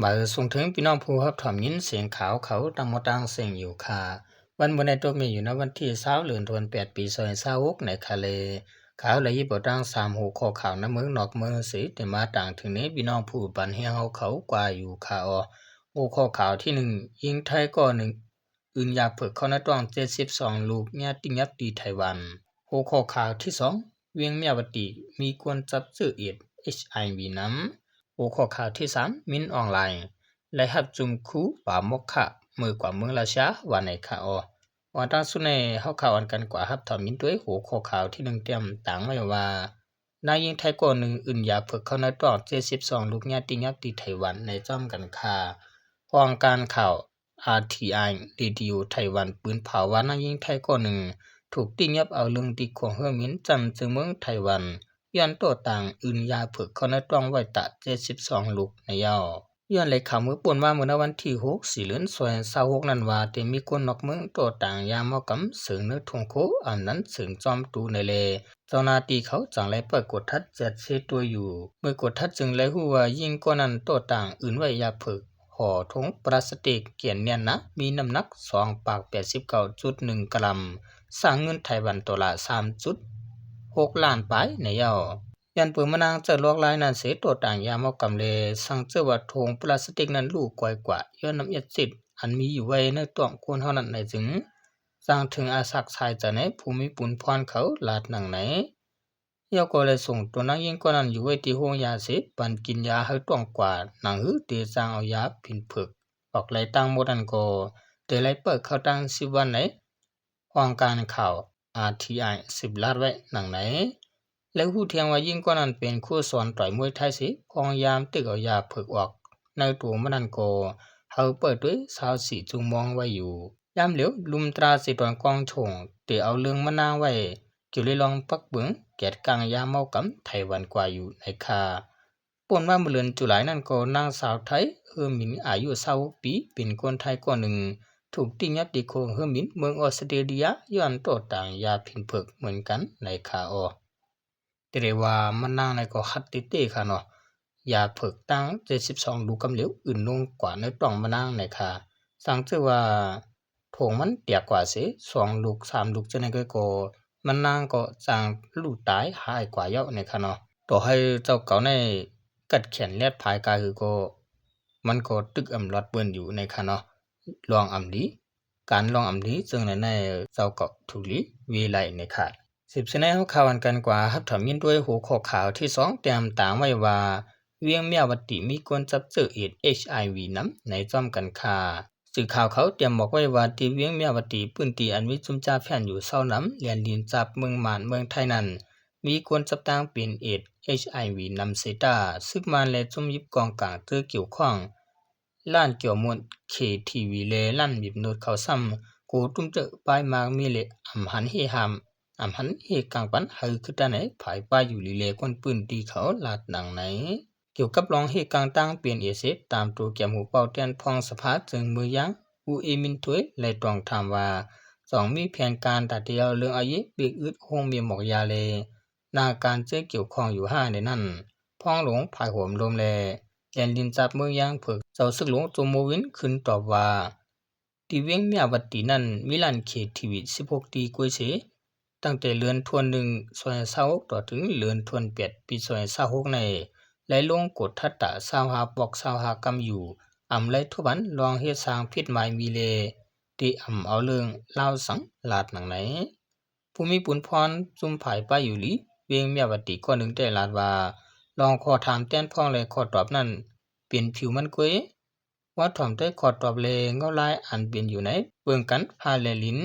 ບາຍສົງເຖິງພີ່ນ້ອງຜູ້ຮັບຖອມຍິນສຽງຂ່າວເຂົາທັງໝົດທັງເສັງຢູ່ຄ່າ. ວັນມື້ໃນຕົກມີຢູ່ໃນວັນທີຊາວ ເດືອນແປດ ປີສອງພັນຊາວຫົກ ໃນຄາເລ ຂ່າວລະຍິບເອົາທັງສາມຫົວຂໍ້ຂ່າວໃນເມືອງນອກເມືອງເສ ໄດ້ມາຕາງເຖິງໃນພີ່ນ້ອງຜູ້ບັນແຮງເຮົາເຂົາກວ່າຢູ່ຄ່າ. ຫົວຂໍ້ຂ່າວທີໜຶ່ງ ຍິງໄທກໍໜຶ່ງ ອື່ນຢາເຜິກເຂົ້າໃນທ້ອງເຈັດສິບສອງລູກ ຍາດຕິງຍັບທີ່ໄຕ້ຫວັນ. ຫົວຂໍ້ຂ່າວທີສອງ ວຽງມຽວະຕີ ມີຄົນຈັບເຊື້ອເອດ ເອັດຊ໌ໄອວີ ນຳ. ຫົວຂໍ້ຂ່າວທີສາມ ມິນອອນລາຍ ໄດ້ຮັບຈຸ່ມຄູປາມົກຄະ ເມືອກວ່າເມືອງລາຊຽ ວ່າໃນຄ່າ. ກ່ອນຕັ້ງສຸດໃນ ເຮົາຂ້າອ່ອນກັນກວ່າຮັບຖອມຍິນດ້ວຍຫົວຂໍ້ຂ່າວທີໜຶ່ງ ຕຽມຕາງໄວ້ວ່າ ນາງຍິງໄທກໍໜຶ່ງ ອື່ນຢາເຜິກເຂົ້າໃນທ້ອງເຈັດສິບສອງລູກ ຍາດຕິງຍັບທີ່ໄຕ້ຫວັນໃນຈ້ອມກັນຄ່າ. ຫ້ອງການຂ່າວ ອາ ທີ ໄອ ເຣດິໂອໄຕ້ຫວັນ ປຶ້ນເຜົາວ່າ ນາງຍິງໄທກໍໜຶ່ງ ຖືກຕິງຍັບເອົາເລື່ອງທີ່ຂົງເຮືອມິນຈຳເຊິ່ງເມືອງໄຕ້ຫວັນ ຍ້ອນໂຕ້ຕາງອື່ນຢາເຜິກເຂົ້າໃນທ້ອງໄວ້ຕາເຈັດສິບສອງລູກໃນເຍົາ. ຍ້ອນໄດ້ຂ່າວເມື່ອປ່ນມາເມື່ອໃນວັນທີຫົກ ສີ່ເດືອນ ສອງພັນຊາວຫົກນັ້ນວ່າ ໄດ້ມີຄົນນອກເມືອງໂຕ້ຕາງຢາເມົາກຳເຊິ່ງໃນທົ່ງໂຄ ອຳນັ້ນເຊິ່ງຈອມຕູໃນແລ ເຈົ້າໜ້າທີ່ເຂົາຈັ່ງໄດ້ເປີດກວດທັດແຈດເຊຕົວຢູ່. ເມື່ອກວດທັດຈຶ່ງໄດ້ຮູ້ວ່າຍິງຄົນນັ້ນໂຕ້ຕາງອື່ນໄວ້ຢາເຜິກ ຫໍຖົງປລາສຕິກກຽນແໜ້ນໜາ ມີນ້ຳໜັກສອງປາກແປດສິບເກົ້າຈຸດໜຶ່ງກຣາມ ສ້າງເງິນໄຕ້ຫວັນໂຕລາສາມຈຸດຫົກລ້ານປາຍໃນເຍົາ. ຍ້ອນເປີມານາງເຈີລວກລາຍນັ້ນເສ ໂຕ້ຕາງຢາເມົາກຳແລ ສັງເຈີວ່າຖົງປລາສຕິກນັ້ນລູກກອຍກວ່າ ຍ້ອນນ້ຳອຽດຊິດອັນມີຢູ່ໄວ້ໃນທ້ອງຄົນເຮົານັ້ນໃນຈຶ່ງ ສ້າງເຖິງອາສັກສາຍໃຈໃນ ພູມີປຸນພອນເຂົາລາດໜັງໃນ. ແລ້ວກໍໄດ້ສົ່ງຕົວນາງຍິງຄົນນັ້ນຢູ່ໄວ້ທີ່ໂຮງຢາເສ ປັນກິນຢາໃຫ້ຕ້ອງກວ່າ ໜັງຫືເຕຈັ່ງເອົາຢາຜິນເຜິກອອກໄລ່ທັງໝົດນັ້ນກໍໄດ້ໄລ່ເປີກເຂົ້າຕັ້ງສິບວັນໃນ ຫ້ອງການຂ່າວ ອາ ທີ ໄອ ສືບລາດໄວ້ໜັງໃນ. ແລະ ຮູ້ທ່ຽງວ່າຍິງຄົນນັ້ນເປັນຄູສອນຕ່ອຍມວຍໄທເສ ພອງຍາມຕຶກເອົາຢາເຜິກອອກໃນໂຕມັນນັ້ນກໍເຮົາເປີດດ້ວຍຊາວສີ່ຊົ່ວໂມງໄວ້ຢູ່. ຍາມຫຼຽວ ລຸມຕຣາເສດອນກອງໂຈງ ໄດ້ເອົາເລື່ອງມານາງໄວ້ ກ່ຽວເລື່ອງປັກເບິ່ງແກດກາງຢາເມົາກຳໄຕ້ຫວັນກວ່າຢູ່ໃນຄ່າ. ປ່ນມາເມື່ອເດືອນຈຸລາຍນັ້ນກໍ ນາງສາວໄທ ເຮີມິນ ອາຍຸຊາວຫົກປີ ເປັນຄົນໄທກໍໜຶ່ງ ຖືກຕິງຍັບທີ່ຂົງເຮີມິນເມືອງອອສເຕຣເລຍ ຍ້ອນໂຕ້ຕາງຢາຜິນເຜິກເໝືອນກັນໃນຄ່າ. ແຕ່ໄດ້ວ່າມະນາງໃນກໍຄັກເຕໆຄ່າເນາະ ຢາເຜິກຕັ້ງເຈັດສິບສອງລູກກຳຫຼຽວ ອື່ນລົງກວ່າໃນທ້ອງມະນາງໃນຄ່າ. ສັງເຈີວ່າ ໂຖງມັນແຕກກວ່າເສ ສອງລູກສາມລູກຈັ່ງໃດກໍ ມັນນາງກໍຈັ່ງລູກຕາຍຫາຍກວ່າເຍົາະໃນຄ່າເນາະ. ຕໍ່ໃຫ້ເຈົ້າເກົ່າໃນກັດແຂນແລດພາຍກາຫືອກໍ ມັນກໍຕຶກອຳລອດເບິ່ນຢູ່ໃນຄ່າເນາະ. ລອງອຳດີ ການລອງອຳດີຈຶ່ງໃນໃນເຈົ້າກໍຖືກລີເວໄລໃນຄ່າ. ສືບສະໃນເຮົາຂ່າວອັນກັນກວ່າ ຮັບຖອມຍິນດ້ວຍຫົວຂໍ້ຂ່າວທີສອງ ແຕ້ມຕາງໄວ້ວ່າ ວຽງມຽວະຕີມີຄົນຈັບເຊື້ອເອດ ເອັດຊ໌ໄອວີ ນຳໃນຈ້ອມກັນຄ່າ. ສື່ຂ່າວເຂົາຕຽມບອກໄວ້ວ່າ ທີ່ວຽງມຽວະຕີ ພື້ນທີ່ອັນມີຊຸມຈາແຟນຢູ່ຊາວນຳ ແລນດິນຈາບເມືອງມານ ເມືອງໄທນັ້ນ ມີຄົນຈັບຕ່າງເປັນເອດ ເອັດຊ໌ໄອວີ ນຳເສຕາ ຊຶກມານ ແລະ ຊຸມຢິບກອງກາງເຈີກ່ຽວຂ້ອງ ຮ້ານກຽວໝົດ ເຄທີວີ ແລະ ຮ້ານບີບນົດເຂົາຊ້ຳ ໂກຕຸ້ມເຈີປ້າຍມາກມີ ແລະ ອຳຫັນເຮຮາມ ອຳຫັນເຮກາງປັນ ໃຫ້ຄືຕາໃນ ພາຍປ້າຍຢູ່ລີ ແລະ ຄົນພື້ນທີ່ເຂົາລາດໜັງໃນ. ກ່ຽວກັບລອງເຮກາງຕ່າງປ່ຽນເອເຊ ຕາມໂຕແກມຫູເປົ່າແຕ່ນພອງສະພາ ເຊິ່ງເມືອງຢາງ ອູເອມິນຖ້ວຍ ແລະ ຕ້ອງຖາມວ່າ ຕ້ອງມີແຜນການຕາດຕຽວເລື່ອງອາເຍ ເບກອຶດ ໂຮງໝີໝອກຢາ ແລະ ໜ້າການເຈີກ່ຽວຂ້ອງຢູ່ຫ້າໃນນັ້ນ ພອງຫຼວງພາຍຫົວມລົມ ແລະ ແລນດິນຈັບເມືອງຢາງ ເພິກເຈົ້າຊຶກຫຼວງ ໂຈໂມວິນ ຂຶ້ນຕອບວ່າ ທີ່ວຽງມຽວະຕີນັ້ນ ມີຮ້ານເຄທີວີສິບຫົກທີ່ກວ່າເສ ຕັ້ງແຕ່ເດືອນທວນໜຶ່ງ ສອງພັນຊາວຫົກ ຕໍ່ເຖິງເດືອນທວນແປດ ປີສອງພັນຊາວຫົກໃນ ໄດ້ລົງກົດທັດຕາຊາວຫ້າປອກຊາວຫ້າກຳຢູ່ ອຳໄລທົ່ວບ້ານ ລອງເຮັດສ້າງຜິດໝາຍມີແລ ທີ່ອຳເອົາເລື່ອງລາວສັງລາດໜັງໃນ. ຜູ້ມີປຸນພອນຊຸມພາຍປ້າຍຢູ່ລີ ວຽງມຽວະຕີ ກໍໜຶ່ງໄດ້ລາດວ່າ ລອງຂໍ້ຖາມແຕ່ນພອງ ແລະ ຂໍ້ຕອບນັ້ນ ເປັນຜິວມັນກວຍ ວ່າຖ່ອມໄດ້ຂໍຕອບແລເງົາລາຍອັນເປັນຢູ່ໃນເບິ່ງກັນພາແລລິນ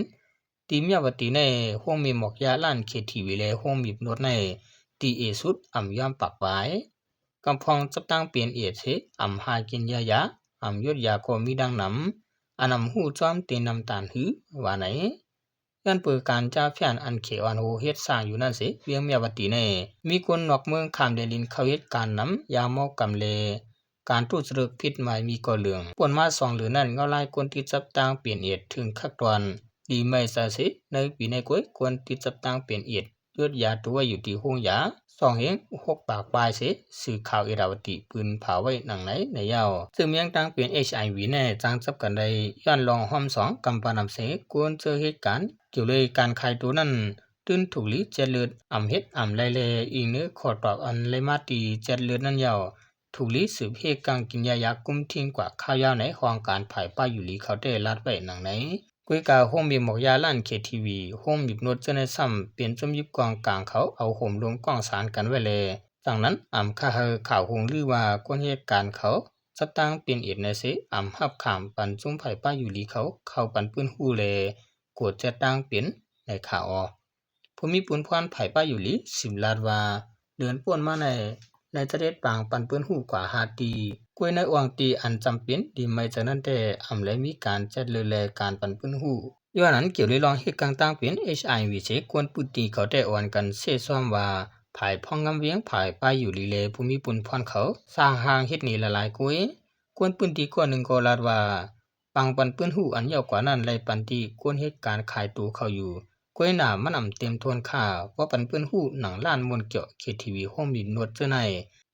ທີ່ມຽວະຕີໃນໂຮງໝີໝອກຢາ ຮ້ານເຄທີວີ ແລະ ໂຮງບີບນົດໃນ ທີ່ເອສຸດອຳຍອມປາກປາຍ ກຳພອງຈັບຕັ້ງເປັນເອດເສ ອຳຫາກິນຢາຢາ ອຳຢົດຢາກໍມີດັ່ງນຳ ອັນອຳຮູ້ຈອມເຕນຳຕານຫື ວ່າໃນ. ຍ້ອນເປີການຈາແຟນອັນເຂອ່ອນໂຫເຮັດສ້າງຢູ່ນັ້ນເສ ວຽງມຽວະຕີໃນ ມີຄົນນອກເມືອງຂ້າມແດນດິນເຂົ້າເຮັດການນຳຢາເມົາກຳແລ ການທຸດຈະລິດຜິດໝາຍມີກໍເລື່ອງ. ປ່ນມາສອງເດືອນນັ້ນ ເງົາລາຍຄົນຕິດຈັບຕ່າງເປັນເອດ ຖືກຄັກຕອນດີໄມຊາເສ ໃນປີໃນກວຍ ຄົນຕິດຈັບຕ່າງເປັນເອດ ຢຸດຢາໂຕໄວ້ຢູ່ທີ່ໂຮງຢາ ສອງເຮງຫົກປາກປາຍເສ. ສື່ຂ່າວເອຣາວັດຕິ ປຶ້ນພາວໄວ້ດັ່ງໃນໃນຍາວ ເຊື້ອເມືອງຕ່າງເປັນ ເອັດເອັດໄອວີ ແນ່ ຈັ່ງຈັບກັນໄດ້ ຍ້ອນລອງຮ່ອມສອງກຳປານຳເສ. ກວນເຈີເຫດການກ່ຽວເລີຍການຂາຍໂຕນັ້ນ ຕື່ນຖືກລີແຈັດເລືອດ ອຳເຮັດອຳໄລ່ແລ. ອີງເນີຂໍ້ຕອບອັນໄລ່ມາຕີແຈັດເລືອດນັ້ນຍາວ ຖືກລີສືບເຮດການກິນຢາຢາກຸມຖິ້ມກວ່າຂ່າວຍາວໃນຫ້ອງການ ພາຍປ້າຍຢູ່ລີເຂົາແຕ່ລາດໄວ້ດັ່ງໃນ. ກວຍກາໂຮງບີບໝອກຢາ ຮ້ານເຄທີວີ ໂຮງບີບນົດເຈີໃນຊ້ຳ ເປັນຈຸ້ມຢິບກອງກາງເຂົາເອົາໂຮມລົມກ້ອງສານກັນໄວ້ແລ. ດັ່ງນັ້ນ ອຳຄາເຮີຂ່າວໂຮງລືວ່າ ກວນເຫດການເຂົາຈັບຕ່າງເປັນເອດແນ່ເສ ອຳຮັບຂ້າມປັນຈຸ້ມພາຍປ້າຍຢູ່ລີເຂົາ ເຂົ້າປັນປືນຮູ້ແລ ກວດຈັດຕ່າງເປັນໃນຂ່າວອອກ. ຜູ້ມີປຸນພອນພາຍປ້າຍຢູ່ລີ ສືບລາດວ່າ ເດືອນປົນມາໃນ ໄດ້ຈະເດັດປາງປັນປືນຮູ້ກວ່າຫ້າຕີ ກວຍໃນອ່ວງຕີອັນຈຳເປັນດີໄໝເຈົ້ານັ້ນແຕ່ ອຳໄລມີການແຈັດເລີແລການປັນປືນຮູ້. ຍ້ອນນັ້ນ ກ່ຽວເລີຍລອງເຫດການຕ່າງເປັນ ເອັດເອັດໄອວີ ເສ ກວນປືນຕີເຂົາແຕ່ອ່ອນກັນເຊຊອມວ່າ ພາຍພອງງາມວຽງ ພາຍປ້າຍຢູ່ລີແລ ຜູ້ມີປຸນພອນເຂົາສ້າງຮ່າງເຮັດເນລະລາຍກວຍ. ກວນພື້ນທີ່ກ້ອນໜຶ່ງກໍລາດວ່າ ປາງປັນປືນຮູ້ອັນຍາວກວ່ານັ້ນ ໄລ່ປັນທີ່ກວນເຮັດການຂາຍໂຕເຂົາຢູ່ ກ້ວຍໜາມັນອຳເຕັມທວນຄ່າ ບໍ່ປັນປືນຮູ້ໜັງລ້ານມ່ວນກ່ຽວ ເຄທີວີ ໂຮມບິນນວດເຈີໃນ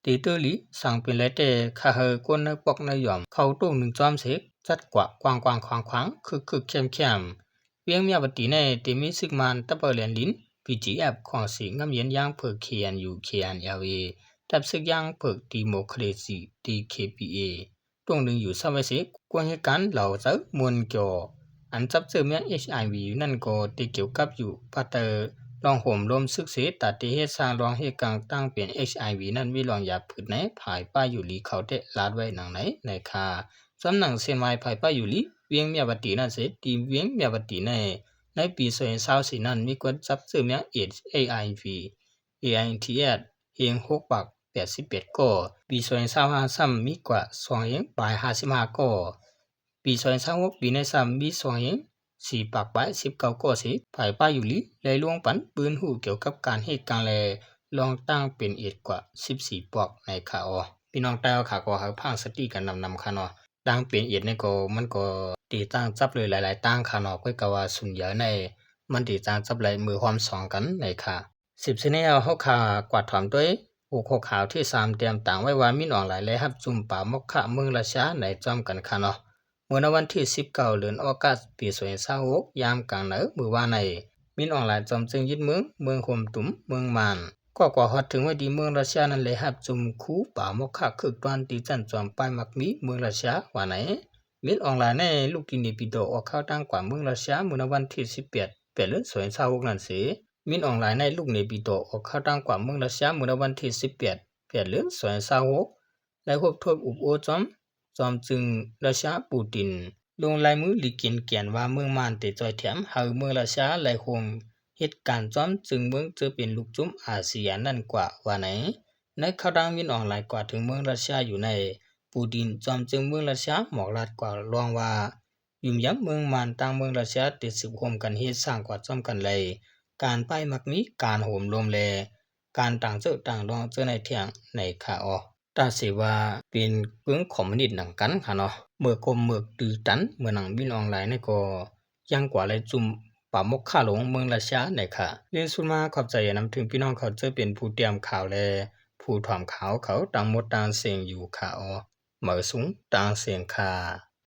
ຕີເຕີລີ ສັງເປັນໄລແຕ່ ຂ້າເຮີກວນໃນປອກໃນຫຍອມ ເຂົ້າໂຕ້ງໜຶ່ງຈອມເສກ ຈັດກວ່າກວ້າງໆຂວາງໆ ຄຶກໆແຄມໆ. ວຽງມຽວາຕີໃນ ເຕັມມີຊຶກມານ ຕະເບີແລນລິນ ບີຈີເອັຟ ຂອງສີງາມເຢັນ ຢາງເຜິກ ເຄເອັນຢູ ເຄເອັນແອລເອ ທັບຊຶກຢາງເຜິກ ດີໂມຄຣາຊີ ດີເຄພີເອ ຕົງໜຶ່ງຢູ່ຊາວໄວເສ ກວນເຮັດການເລົ່າເຈີມ່ວນກ່ຽວ ອັນຈັບເຈີແມ່ນ ເອັດເອັດໄອວີ ຢູ່ນັ້ນກໍຕິກ່ຽວກັບຢູ່ພາຍໃຕ້ລອງໂຮມລົມຊຶກເສ ຕາເຕເຮັດສ້າງລອງເຮັດກາງຕັ້ງເປັນ ເອັດເອັດໄອວີ ນັ້ນມີລອງຢາພືດໃນພາຍປ້າຍຢູ່ລີເຂົາແຕ່ລາດໄວ້ໜັງໃນໃນຄ່າ. ສ່ວນໜັງເສັ້ນວາຍພາຍປ້າຍຢູ່ລີ ວຽງມຽວາຕີນັ້ນເສ ທີ່ວຽງມຽວາຕີໃນ ໃນປີສອງພັນຊາວສີ່ນັ້ນ ມີກວນຈັບເຈີແມ່ນ ເອັດເອັດໄອວີ ເອໄອທີເອັດ ເຮງຫົກປາກແປດສິບແປດກໍ ປີສອງພັນຊາວຫ້າຊ້ຳມີກວ່າສອງເຮງປາຍຫ້າສິບຫ້າກໍ ປີສອງພັນຊາວຫົກປີໃນຊ້ຳມີສອງເຮງສີ່ປາກປາຍສິບເກົ້າກໍເສ ພາຍປ້າຍຢູ່ລີໄດ້ລວງປັນປືນຮູ້ກ່ຽວກັບການເຮັດກາງ ແລະ ລອງຕັ້ງເປັນເອດກວ່າສິບສີ່ປອກໃນຄ່າອອ. ພີ່ນ້ອງໃຕ້ເຮົາຂ້າກໍໃຫ້ຟັງສະຕິກັນນຳໆຄ່າເນາະ ຕ່າງເປັນເອດໃນກໍມັນກໍຕິຕາງຈັບເລີຍຫຼາຍໆຕ່າງຄ່າເນາະ ກ້ວຍກາວ່າສ່ວນໃຫຍ່ໃນມັນຕິຕາງຈັບໄລ່ເມືອຮ່ວມສອງກັນໃນຄ່າ. ສິບຊະແນວເຮົາຂ້າກວາດຖອມດ້ວຍຫົວຂໍ້ຂ່າວທີສາມ ຕຽມຕາງໄວ້ວ່າ ມິນອອງລາຍໄດ້ຮັບຈຸ້ມປາມອກຄະເມືອງຣັດເຊຍໃນຈ້ອມກັນຄ່າເນາະ. ເມື່ອໃນວັນທີສິບເກົ້າ ເດືອນອອກັດ ປີສອງພັນຊາວຫົກ ຍາມກາງໃນມື້ວານໃນ ມິນອອງລາຍຈອມເຈີງຍຶດເມືອງ ເມືອງໂຮມຕຸມ ເມືອງມານ ກໍກວ່າຮອດເຖິງໄວ້ທີ່ເມືອງຣັດເຊຍນັ້ນ ໄດ້ຮັບຈຸ້ມຄູປາມອກຄະຄຶກຕ້ອນທີ່ຊັ້ນຈອມປ້າຍມັກມີເມືອງຣັດເຊຍວ່າໃນ. ມິນອອງລາຍໃນລູກທີ່ເນປິໂຕອອກຂ່າວຕ່າງກວ່າເມືອງຣັດເຊຍ ເມື່ອໃນວັນທີສິບແປດ ແປດເດືອນ ສອງພັນຊາວຫົກນັ້ນເສ ມິນອອງລາຍໃນລູກເນປິໂຕອອກຂ່າວຕ່າງກວ່າເມືອງຣັດເຊຍ ເມື່ອໃນວັນທີສິບແປດ ແປດເດືອນ ສອງພັນຊາວຫົກ ໄດ້ພົບທົບອຸບໂອ້ຈອມ ຈອມເຈີງຣັດເຊຍ ປູຕິນ ລົງລາຍມືລິຂິດກຽນວ່າເມືອງມານຈະຊ່ອຍແຖມໃຫ້ເມືອງຣັດເຊຍໄດ້ຮ່ວມເຮັດການຈອມເຈີງເມືອງເຈີເປັນລູກຈຸ້ມອາຊີອານນັ້ນກວ່າວ່າໃນ. ໃນຂ່າວຕ່າງມິນອອງລາຍກວ່າເຖິງເມືອງຣັດເຊຍຢູ່ໃນ ປູຕິນ ຈອມເຈີງເມືອງຣັດເຊຍ ໝອກລາດກວ່າລອງວ່າ ຢືນຢັນເມືອງມານ ຕ່າງເມືອງຣັດເຊຍຈະສືບຮ່ວມກັນເຮັດສ້າງກວ່າຈອມກັນໄດ້ ການປ້າຍມັກມີ ການໂຫມລົມ ແລະ ການຕ່າງເຈີຕ່າງດອງເຈີໃນແທ່ງໃນຄ່າອອ. ຕາເສວ່າເປັນເຄິ່ງຄອມມູນິດໜັງກັນຄ່າເນາະ ເມືອກອມເມືອກຕື້ຕັນ ເມືອໜັງມິນອອງລາຍໃນກໍຍັງກວ່າໄດ້ຈຸ້ມປາມອກຄະລົງເມືອງຣັດເຊຍໃນຄ່າ. ເລື່ອງສຸດມາຂອບໃຈນຳເຖິງພີ່ນ້ອງເຂົ້າເຈີເປັນຜູ້ຕຽມຂ່າວ ແລະ ຜູ້ຖອມຂ່າວເຂົາຕ່າງໝົດຕ່າງເສັງຢູ່ຄ່າອອ. ເໝີສູງຕ່າງເສັງຄ່າ.